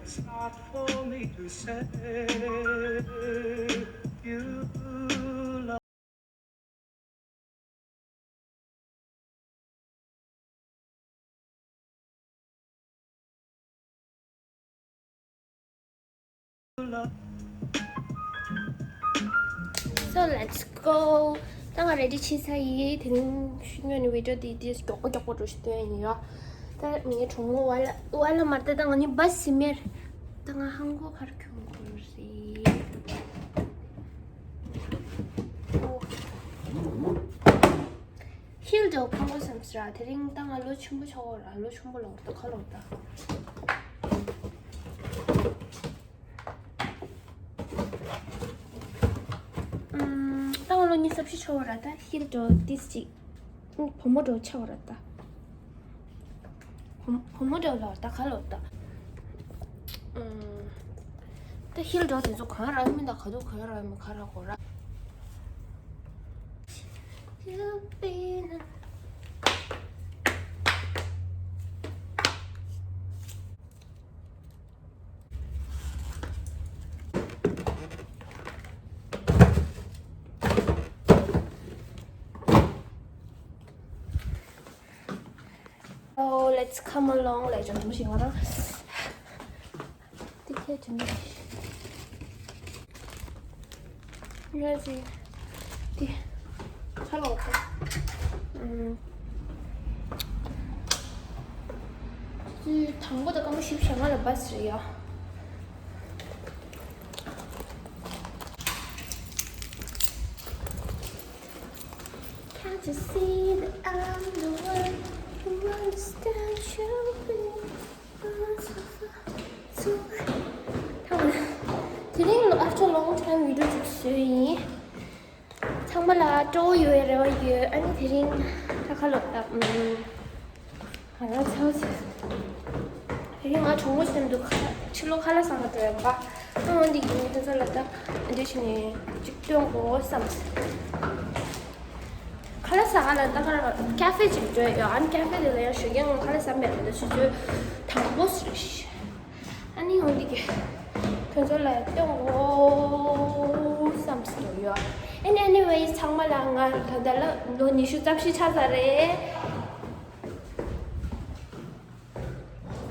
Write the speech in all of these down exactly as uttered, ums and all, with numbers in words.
It's hard for me to say you love. So let's go. ད་ང་ready་ཆི་ས་ཡི་དེ་རིང་ཤུ་ཉོ་ནི་video་དེ་དེ་མགྱོགས་པོ་མགྱོགས་པོ་འགྲོ་ཞིག་སྟོན་ཡིན་ཡོད། ད་ངའི་གྲོགས་མོ་ཝ་ལ་ཝ་ལ་མར་ད་ད་ང་གཉིས་bus་ཟིན་མེར། ད་ང་ཧང་གོ་ཕར་ཁྱོང་དགོས་རེད། ཧིལ་འདྲ་བོ་ཕངས་པོ་བསམ་སྲིད་ར། དེ་རིང་ད་ང་ལོ་ཆེན་པོ་ཆགས་འོ་ར། ལོ་ཆེན་པོ་ལོག་ད་ཁ་ལོག་ད། ཨམ། ད་ང་ལོ་ཉི་ཤུ་རྩ་བཞི་ཆགས་འོ་ར། ད་ཧིལ་འདྲ་བོ་ཏིས་ཅིག་བུ་མོ་འདྲ་བོ་ཆགས་འོ་ར་ད། བུ་བུ་མོ་འདྲ་བོ་ལོག་ད་ཁ་ལོག་ད། ཨམ། ད་ཧིལ་འདྲ་བོ་དེ་ཚོ་གང་རག་མིན་ད་ག་དུས་གང་རག་མིན་ག་རག་གོ་ར། Oh, let's come along. ལས་ཀྱང་ཐུང་ཞིག་ང་རང་། དེ་ཁྱེད་ཀྱི་ནི། ཡ་ཟི། དེ། ཧ་ལོ་ཁ། ཨུམ། དེ་དང་པོ་ད་སྐར་མ་བཞི་བཅུ་ཞེ་ལྔ་ལ་bus་རེད་ཡ། Can't you see that I'm the one who understands you, babe? དེ་རིང་after long time video་ཅིག་བཟོས་ཡིན། ཚང་མ་ལ་སྤྲོ་བོ་ཡོད་རེ་བ་ཡོད། ཨ་ནི་དེ་རིང་ད་ཁ་ལོག་ད། ཨུམ། ང་རང་ཚ་བོ་ཚ། དེ་རིང་ང་གྲོགས་མོ་ཞིག་འདུག་ཁ་ཕྱི་ལོགས་ཁ་ལག་ཟ་ག་འགྲོ་ཡ་པ། ཨ་འོན་ཏེ་ཡིན་ཁོ་ཚོ་ལ་ད་འདི་བྱས་ནས་ཅིག་སྟོན་དགོས་བསམ། ཁ་ལག་ཟ་ག་ལ་ད་ཁ་ལག་cafe་ཅིག་འགྲོ་ཡ་ཡོད། ཨ་ནི་cafe་དེ་ལ་ཡང་ཞོགས་ཀས་ང་ཁ་ལག་ཟ་མེད་རེད། ད་ཆུ་ཚོད་དང་པོ་ཟེར་ཞིག་ཨ་ནི་འོན་ཏེ་ཁྱོད་ཚོ་ལ་སྟོན་དགོས་བསམ་སོང་ཡོད། And anyways ཚང་མ་ལ་ང་ད་ལྟ་ལ་ལོ་ཉི་ཤུ་རྩ་བཞི་ཆགས་ཚར་རེད།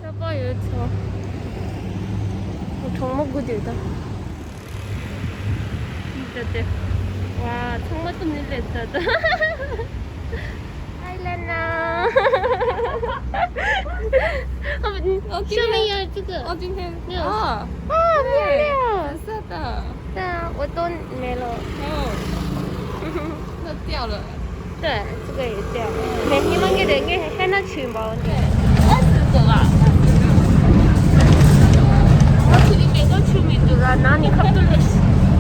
ས་པ་ཡོད་ཚོ། གྲོགས་མོ་དགུ་དེ་ད། ད་དེ། ཝ། ཚང་མ་ཏུ་ནི་ལེ་ད་ད། Hi Lena. 哦，今天 Show me your 这个。 哦，今天 没有。 哦， 哦，没有没有。 紫色的。 对啊，我都没了。 哦，那掉了。 对，这个也掉了。没，你们给人家还那群吧，我觉得。二十个吧。而且你每个群里都在，然后你看不懂，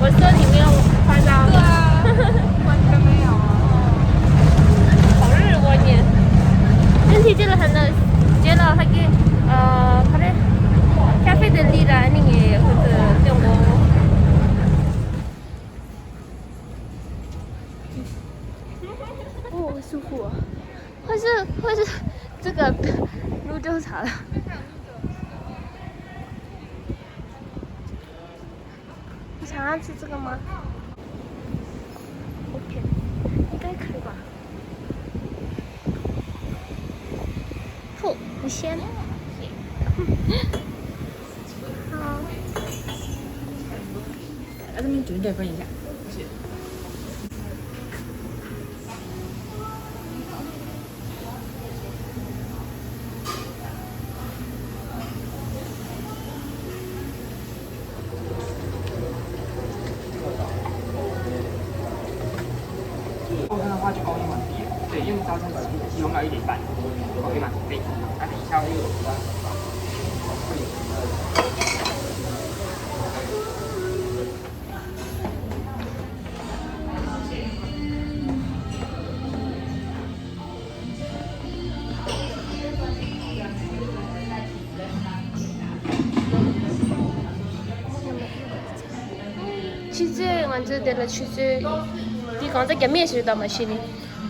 我说你没有发到。对啊，完全没有啊。好日我你。问题这个很的，觉得还给，呃，他的。Cafe de Lira 那个或者电锅。哦，舒服。或是或是这个 noodle 茶了。你想要吃这个吗？OK，应该可以吧。不，你先。好。来，这边准备一下。谢谢。后生的话就帮我用完毕，对，用刀叉用到一点半，OK 吗？可以。那等一下我有ཆུ་ཚོད་ང་ཚོ་དེ་ལ་ཆུ་ཚོད་འདི་གང་ཚ་རྒྱ་མེད་ཞིག་ད་མ་ཤེས་ནི།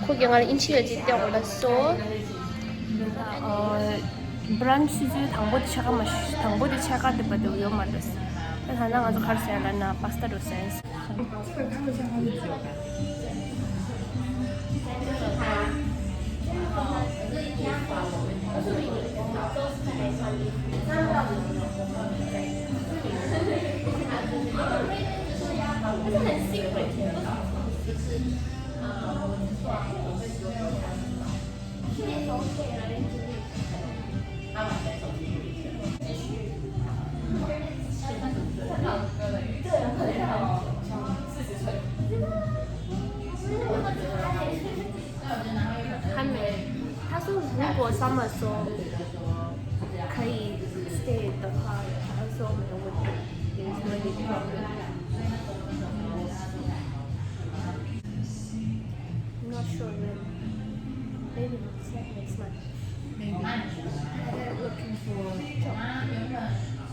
ཁོ་གིས་ང་ལ་ཨིན་ཆི་ཡ་ཅིག་སྟེར་འོང་ལ་སོ། ཨ། brunch ཆུ་ཚོད་དང་པོ་དེ་ཆ་ག་མ་དང་པོ་དེ་ཆ་ག་དེ་པ་དེ་ཡོད་མ་རེད། ད་ད་ན་ང་ཚོ་ག་རེ་ཟ་ཡ་ལབ་ན་pasta འགྲོ་ཟ་ཡིན།还没。他说如果 summer 说可以 stay 的话，他说没有问题，也是没有 problem。I'm not sure when. Maybe next month. Maybe. They're looking for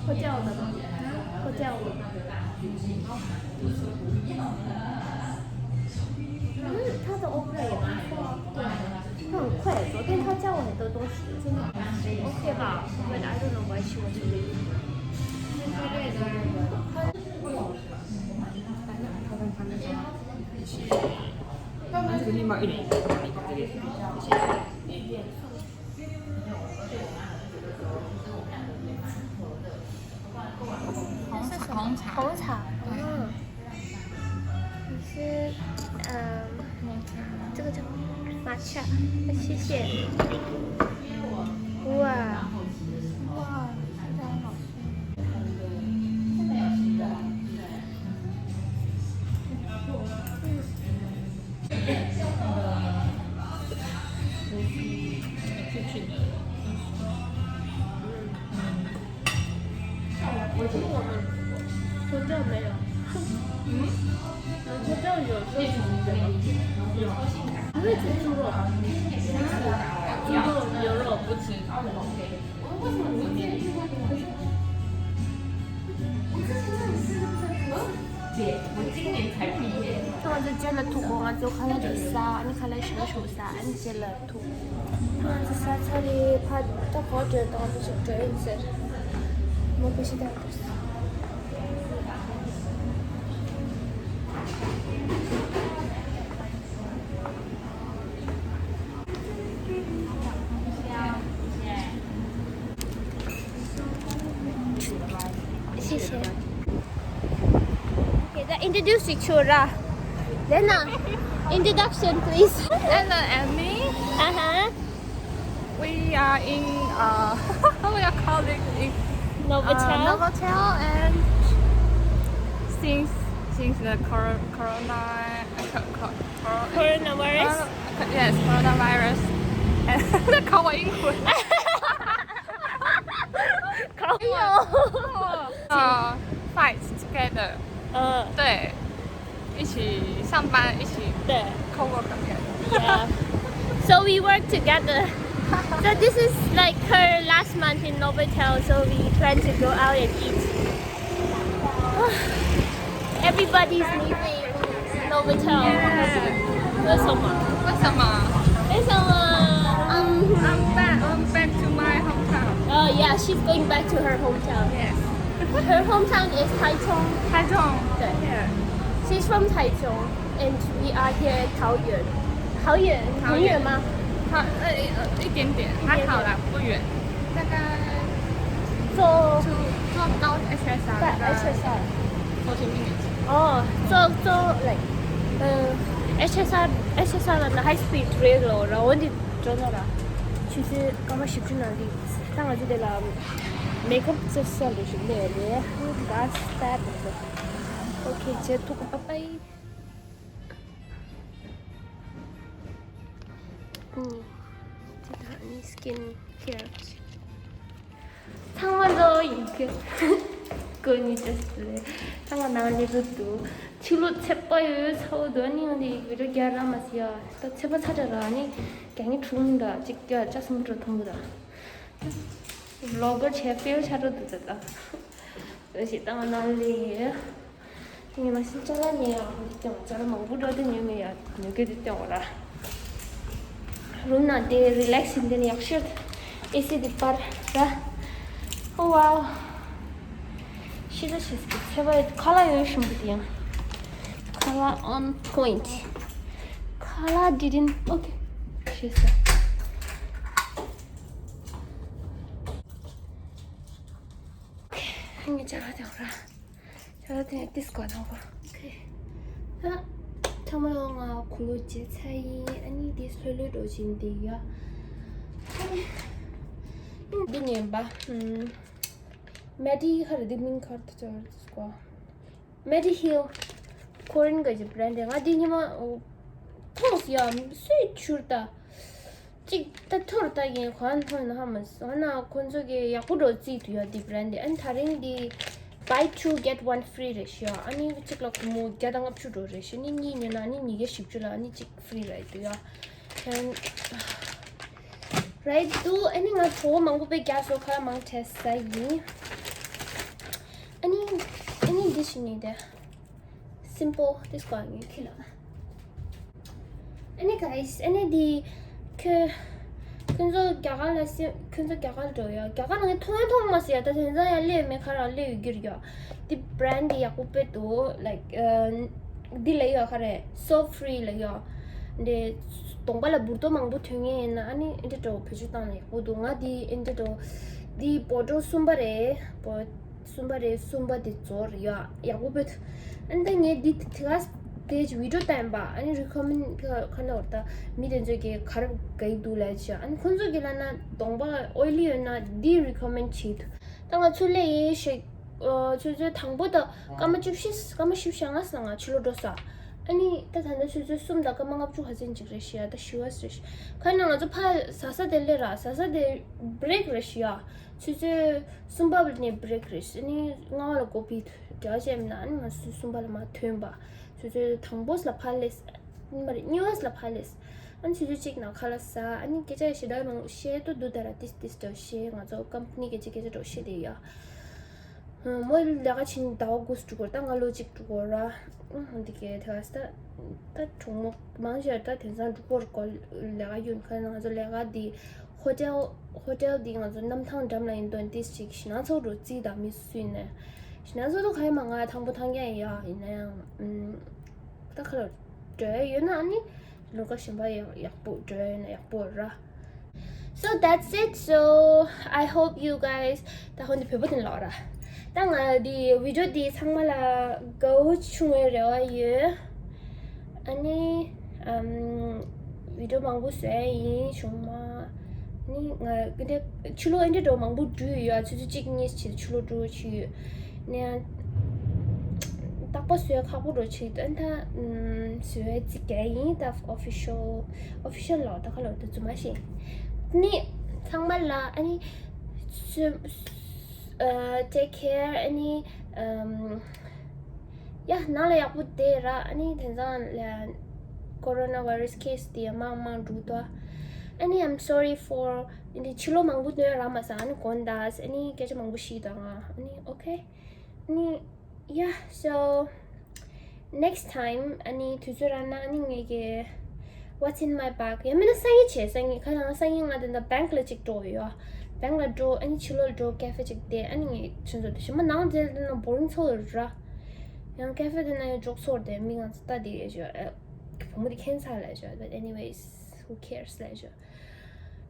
hotel 的吗？Hotel 的吗？嗯，他的 offer 也不错啊。对，他很快，昨天他教我很多东西，真的。OK 吧？But I don't know why she wants to leave. Hongs, Hongs. 红茶，嗯，你是，嗯，这个叫 matcha，谢谢。哇，哇，非常好吃。我听我们 hotel 没有。嗯？我们 hotel 有说什么没有？不会吃猪肉，猪肉、牛肉不吃。 我之前真的是，姐，我今年才毕业。 ང་ཚོ་རྗེས་ལ་ཐུག་གོ། ང་ཚོ་ཁ་ལག་ཅིག་ཟ། ཨ་ནི་ཁ་ལག་ཞིམ་པོ་ཞིག་ཟ། ཨ་ནི་རྗེས་ལ་ཐུག་ང་ཚོ་ཟ་ཚར་རེད། ཕ་ད་གོ་འགྲོ་དང་དུ་ཞིག་འགྲོ་ཡིན་ཟེར། མོ་པ་ཞིག་དང་དུ། Okay, the introduce each other. Lena, introduction, please. Hello, Amy. Uh-huh. We are in, uh, we are calling in, Novotel. Uh, Novotel, and since, since the cor-, corona, uh, co-, co-, cor-, Coronavirus? Cor-, yes, coronavirus. And 考我英文。考我。呃，fight together。嗯。对，一起上班，一起，对，co-work together。Yeah. So we work together. So this is like her last month in Novotel, so we plan to go out and eat. Everybody's leaving Novotel. 为什么？为什么？为什么？ I'm, I'm back, I'm back to my hometown. Oh yeah, she's going back to her hometown. Yes. Her hometown is Taichung. Taichung. 对。 Yeah. She's from Taichung, and we are here at Taoyuan. 桃园，很远吗？ 桃，呃，呃，一点点，还好啦，不远。大概坐坐坐高 H S R， 大概 H S R。 forty minutes。 哦，坐坐 like，呃，H S R H S R 的 high speed rail 咯，然后我就坐那了。其实刚刚十分钟的，刚刚这个了，makeup 这算的是累的，that's that。 OK，结束，拜拜。 ཨུམ། དེ་དག་ནི་skin care། ཚང་མ་ལོ་ཡིན་གི། ཀོ་ནི་ཅེས་ལེ། ཚང་མ་ནང་ནི་རུ་དུ། ཆུ་ལོ་ཚད་པ་ཡོད་ཚ་བོ་དོ་ནི་ཡང་དེ་བི་ཌིའོ་རྒྱ་ར་མ་སི་ཡ། ད་ཚད་པ་ཚ་དྲ་ར་ནི་རྒྱ་ནི་ཁྲུང་ད་ཅིག་རྒྱ་ཅ་སུམ་འགྲོ་ཐུང་གི་ད། ཝི་ལོག་གར་ཆེ་ཕེལ་ཆ་འགྲོ་དུ་ད་ད། ཞེས་བཏང་ནང་ལས། ངས་མ་ཤེས་ཅ་ལག་ཉོས་ཡག་འདི་སྟེང་ཅ་ལག་མང་པོ་འགྲོ་དེ་ཉོས་མེད་ཡག་ཉོ་གི་འདི་སྟེང་ལ། རུམ་ནང་དེ་རི་ལེག་སི་ཡིན་དེ་ནི་ཡག་ཤོས། ཨེ་སི་འདི་པར་ར། ཨོ་ཝའོ། ཤེས་ད་ཤེས་ཀྱི་ཚེ་བ་ཁ་ལག་ཡོད་ཤིང་པོ་དེ་ཡང་། ཁ་ལག་on point། ཁ་ལག་didn't okay། ཤེས་ས། ངས་ཅ་ལག་དེ་འོ་ར། ཅ་ལག་དེ་ཏིས་གོ་དང་གོ། ཨོ་ཁེ། ད་ཚང་མ་ལོ་ང་གུ་ལོ་བྱེད་ཚར་ཡིན། ཨ་ནི་དེ་ལྷོད་ལྷོད་འགྲོ་བཞིན་དེ་ཡ། ཨ་ནི་འདི་ཉན་པ། ཨམ། མེ་ཌི་ཧ་ར་འདི་མིང་ཁར་དུ་ཅོར་གོ། མེ་ཌི་ཧིལ། ཁོ་རིན་ག་ཅི་བྷ་རན་ཌི་ང་འདི་ཉི་མ་མཐོང་སི་ཡ་སུས་ཆུར་ད། གཅིག་ད་ཐོར་ད་ཡིན་ཁོ་ཨན་ཐོན་ན་ཧ་མ་སོང་ན་ཁོ་ཚོ་གི་ཡག་པོ་འགྲོ་རྩིས་དུ་ཡོད་འདི་བྷ་རན་ཌི། ཨན་ད་རིང་འདི་buy two get one free རེད་ཤི་ཡ། ཨ་ནི་གཅིག་ལ་སྒོར་མོ་བརྒྱ་དང་ལྔ་བཅུ་འགྲོ་རེད་ཤི། ནི་གཉིས་ཉོས་ན་ཨ་ནི་ཉིས་བརྒྱ་བཞི་བཅུ་ལ་ཨ་ནི་གཅིག་free རེད་དུ་ཡ། ཨན་རེད་དུ་ཨ་ནི་ང་གྲོགས་མང་པོ་པའི་རྒྱ་སོ་ཁ་མང་ཆེ་ས་ཡིན། ཨ་ནི་ཨ་ནི་འདི་ཞིག་ཡིན་ཏེ། Simple this one ངས་ཁྱི་ལ། ཨ་ནི་guys ཨ་ནི་འདི་ཁྱོད་ཁྱོད་ཚོ་རྒྱ་གར་ལ་སེ་ཁྱོད་ཚོ་རྒྱ་གར་འགྲོ་ཡ། རྒྱ་གར་ལ་ངས་མཐོང་ཡ་མཐོང་མ་སི་ཡ། ད་དེང་སང་ཡ་སླེབས་མེད་ཁ་ར་སླེབས་ཡོད་ཀྱི་རེད་ཡ། འདི་བྷ་རན་ཌི་འདི་ཡག་པོ་དཔེ་འདུག like འདི་ལ་ཡ་ཁ་རེ་soap free ལ་ཡ། འདི་གདོང་པ་ལ་འབུར་ཏོ་མང་པོ་ཐོན་ངེས་ཡིན་ན་ཨ་ནི་ཨེ་འདྲ་འགྲོ་བེད་སྤྱོད་བཏང་ན་ཡག་པོ་འདུག་ང་འདི་ཨེ་འདྲ་འགྲོ་འདི་བོ་ཊལ་གསུམ་པ་རེད་བོ། གསུམ་པ་རེད། གསུམ་པ་དེ་ཛོར་ཡ་ཡག་པོ་བོད། ཨན་ད་ངས་འདི་དེ་ག་དེ་ཅི་བི་ཌིའོ་བལྟས་པ་ཨ་ནི་རི་ཀོ་མེན་ཁ་ཁ་ན་འོར་ད་མི་དེ་ཚོས་ཀྱི་གར་ག་ཡི་འདུག་ལ་ཅི་ཨ་ནི་ཁོང་ཚོ་གི་ལ་ན་གདོང་པ་ཨོའི་ལི་ཡོད་ན་འདི་རི་ཀོ་མེན་བྱེད་འདུག་ད་ང་ཚོ་ལས་ཡེ་ཞིག་ཚོད་ཚོད་དང་པོ་ད་སྐར་མ་བཅུ་བཞི་སྐར་མ་བཞི་བཅུ་ཞེ་ལྔ་ས་ང་ཕྱི་ལོགས་འགྲོ་ས། ཨ་ནི་ད་ད་ལྟ་ཚོད་ཚོད་གསུམ་དང་སྐར་མ་ལྔ་བཅུ་ཧ་ཙན་ཅིག་རེད་ཤི་ཡ་ད་ཞི་བ་རེད་ཤི་ཁ་ན་ང་ཚོ་ཕ་ཟ་ས་དེ་ལས་ར་ཟ་ས་དེ་བྷི་རེག་རེད་ཤི་ཡ། ཆུ་ཚོད་གསུམ་པ་ནས་བྷི་རེག་རེད། ཨ་ནི་ལྔ་པ་ལ་ཀོ་ཕི་འདྲ་བྱས་མིན་ན་ཨ་ནི་ང་ཚོ་གསུམ་པ་ལ་མར་ཐོན་པ། ཆུ་ཚོད་དང་པོ་ལ་ཕར་སླེབས། ཨ་ནི་མ་རེད་གཉིས་པ་ལ་ཕར་སླེབས། ཨ་ནི་ཆུ་ཚོད་གཅིག་ནང་ཁ་ལག་ཟ། ཨ་ནི་སྐད་ཆ་ཞེ་དྲག་མང་པོ་བཤད་དོ་འདུག་ད་ར་ཏིས་ཏིས་འདྲ་བཤད། ང་ཚོ་ཀམ་པ་ནི་སྐད་ཆ་སྐད་ཆ་འདྲ་བཤད་དེ་ཡ། མོ་ལས་ཀ་བྱེད་ཟླ་བ་དགུ་འགྲོ་གི་རེད། ད་ང་ལོ་གཅིག་འགྲོ་གི་རེད། འདི་གའི་དེ་ག་ས་ད་གྲོགས་མོ་མང་ཆེ་བ་ད་དེང་སང་འགྲོ་གི་རེད་ལས་ཀ་ཡོད་ཁ་ན་ང་ཚོ་ལས་ཀ་འདི་ཧོ་ཊེལ་ཧོ་ཊེལ་འདི་ང་ཚོ་གནམ་ཐང་འགྲམ་ལ་ཡིན་དོན་ཏིས་ཅིག་ཞི་ན་ཚོགས་འགྲོ་རྩིས་དང་མི་སུ་ཡིན་ནས་ཞི་ན་ཚོགས་འགྲོ་ག་ཡི་མ་ང་ཐང་པོ་ཐང་རྒྱ་ཡིན་ཡ། ཡིན་ན་ཡང་ད་ཁ་ལོ་འགྲོ་ཡ་ཡོད་ན་ཨ་ནི་ལོ་ཀ་གཞན་པ་ཡག་ཡག་པོ་འགྲོ་ཡ་ཡོད་ན་ཡག་པོ་ར། So that's it. So I hope you guys ད་ཧོ་འདི་བོད་པ་དེ་ལོག་ར། ད་ང་འདི་བི་ཌིའོ་འདི་ཚང་མ་ལ་དགའ་བོ་བྱུང་བའི་རེ་བ་ཡོད། ཨ་ནི་ཨམ་བི་ཌིའོ་མང་པོ་བཟོ་ཡ་ཡིན་བྱུང་མ། ཨ་ནི་ང་འདི་ཕྱི་ལོགས་ཨེ་འདྲ་འགྲོ་མང་པོ་འགྲུལ་ཡོད་ཡ། ཆུ་ཚོད་གཅིག་གཉིས་བྱས་ཕྱི་ལོགས་འགྲོ་བྱས་ཡོད། ནས་རྟག་པར་བཟོ་ཡ་ཁག་པོ་འགྲོ་བྱས་ཡོད། ཨ་ནི་ད་ཨམ་བཟོ་ཡ་རྩིས་རྒྱག་ཡིན་ད་ཨོ་ཕི་ཤལ་ཨོ་ཕི་ཤལ་ལོག་ད་ཁ་ལོག་ད་རྫུན་མ་བཤད། ནི་ཚང་མ་ལ་ཨ་ནི་སུ་ཨ་take care ཨ་ནི་ཨམ་ཡ་ནང་ལ་ཡག་པོ་བསྡད་ར། ཨ་ནི་དེང་སང་ལ་ཀོ་རོ་ན་བྷའི་རས་ཁེ་སི་དེ་མང་མང་འགྲོ་དོ། ཨ་ནི་I'm sorry for འདི་ཕྱི་ལོགས་མང་པོ་སྟོན་རག་མ་སོང་། ཨ་ནི་དགོངས་དག་ཨ་ནི་སྐད་ཆ་མང་པོ་བཤད་དང་ཨ་ནི་okay ཨ་ནི yeah so next time ཨ་ནི་དུས་ཚོད་རག་ན་ཨ་ནི་ངེད་ཀྱི what's in my bag ཡང་མིན་ན་སང་ཉིན་བྱས། སང་ཉིན་ཁ་སང་སང་ཉིན་ང་དེ་འདྲ་bank ལ་གཅིག་འགྲོ་ཡོད། bank ལ་འགྲོ། ཨ་ནི་ཕྱི་ལོགས་འགྲོ། cafe གཅིག་བསྡད། ཨ་ནི་ངས་ཁྱོད་ཚོ་དེ་ཞིམ་པོ་ནང་འཛུལ་ན་boring ཚོ་ར། ཡང་cafe དེ་ན་ཡང་འགྲོ་ཚོར་དེ་མི་ང་ཚོ་ལྟ་དེ་ཡོད་ཞོ། བུ་མོ་དེ་ཁྱད་མཚར་ལ་ཞོ། But anyways, who cares ལ་ཞོ།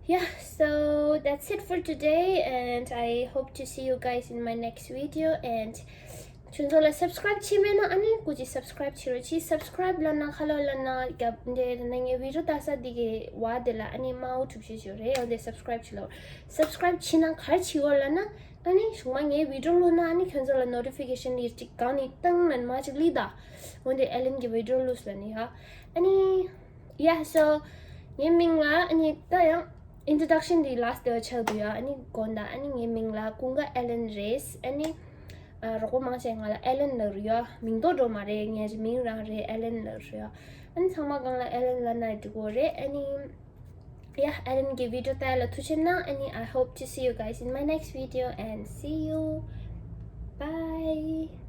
Yeah, so that's it for today, and I hope to see you guys in my next video. And ཁྱོད་ཚོ་ལ་subscribe བྱས་མེད་ན་ཨ་ནི་སྐུ་མཁྱེན་subscribe བྱེད་རོགས་གྱིས། subscribe ལབ་ན་ཁ་ལོ་ལབ་ན་རྒྱབ་འདྲེ་ན་ངའི་video ལྟ་ས་འདི་གི་བ་དེ་ལ་ཨ་ནི་མའོ་གྲུབ་བྱེད་ཞོ་རེད། ཡང་དེ་subscribe བྱེད་ལོ། subscribe བྱས་ན་ག་རེ་བྱེད་དགོས་ལབ་ན་ཨ་ནི་གཞུག་མ་ངའི་video བླུགས་ན་ཨ་ནི་ཁྱོད་ཚོ་ལ་notification ཡིར་གཅིག་གང་ནས་བཏང་ན་མ་གཅིག་ལི་ད། འོན་ཏེ་ཨེ་ལན་གྱི་video བླུགས་ལ་ནི་ཡ། ཨ་ནི་yeah so ངའི་མིང་ལ་ཨ་ནི་ད་ཡང་introduction འདི་last དེ་བ་ཆགས་འདུག་ཡ། ཨ་ནི་དགོངས་དག་ཨ་ནི་ངའི་མིང་ལ་ཀུན་དགའ་ཨེ་ལན་རེད། ཨ་ནི་ཨ་རོགས་པ་མང་ཆེ་ང་ལ་ཨེ་ལན་ལབ་རེད་ཡ། མིང་ཐོག་འགྲོ་མ་རེད། ངའི་མིང་རང་རེད། ཨེ་ལན་ལབ་རེད་ཡ། ཨ་ནི་ཚང་མ་གང་ལ་ཨེ་ལན་ལབ་ན་འགྲིག་གོ་རེད། ཨ་ནི yeah ཨེ་ལན་གྱི་video ལྟ་ཡ་ལ་ཐུགས་རྗེ་གནང་། ཨ་ནི I hope to see you guys in my next video and see you. Bye.